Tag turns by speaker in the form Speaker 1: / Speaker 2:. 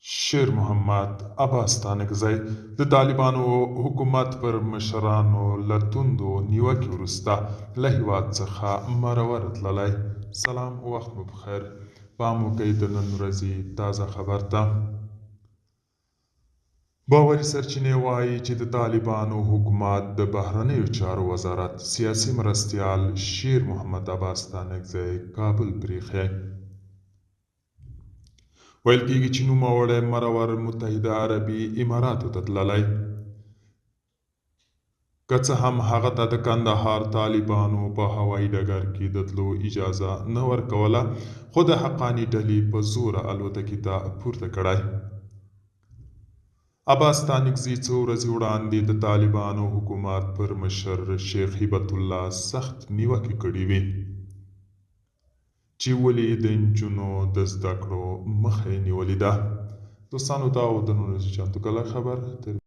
Speaker 1: شیر محمد عباس ستانکزی د طالبانو حکومت پر مشرانو له توندو نیوکې وروسته له هیواد څخه مرور تللی. سلام، وخت مو پخیر. پام وکړئ د نن ورځې تازه خبر ته. باوري سرچینې وايي چې د طالبانو حکومت د بهرنیو چارو وزارت سیاسي مرستیال شیر محمد عباس ستانکزی کابل پریښی. ویل کیږي چې نوموړی مرور متحده عربي اماراتو ته تللی. که څه هم هغه ته د کندهار طالبانو په هوایي ډګر کې د تلو اجازه نه ورکوله، خو د حقاني ډلې په زوره الوتکې ته پورته کړی. عباس ستانکزي څو ورځې وړاندې د طالبانو حکومت پر مشر شیخ هبت الله سخت نیوکې کړې وې، چې ولې د نجونو د زده کړو مخه یې نیولې ده. دوستانو دا و د نن ورځې چمتو کړی خبر. تر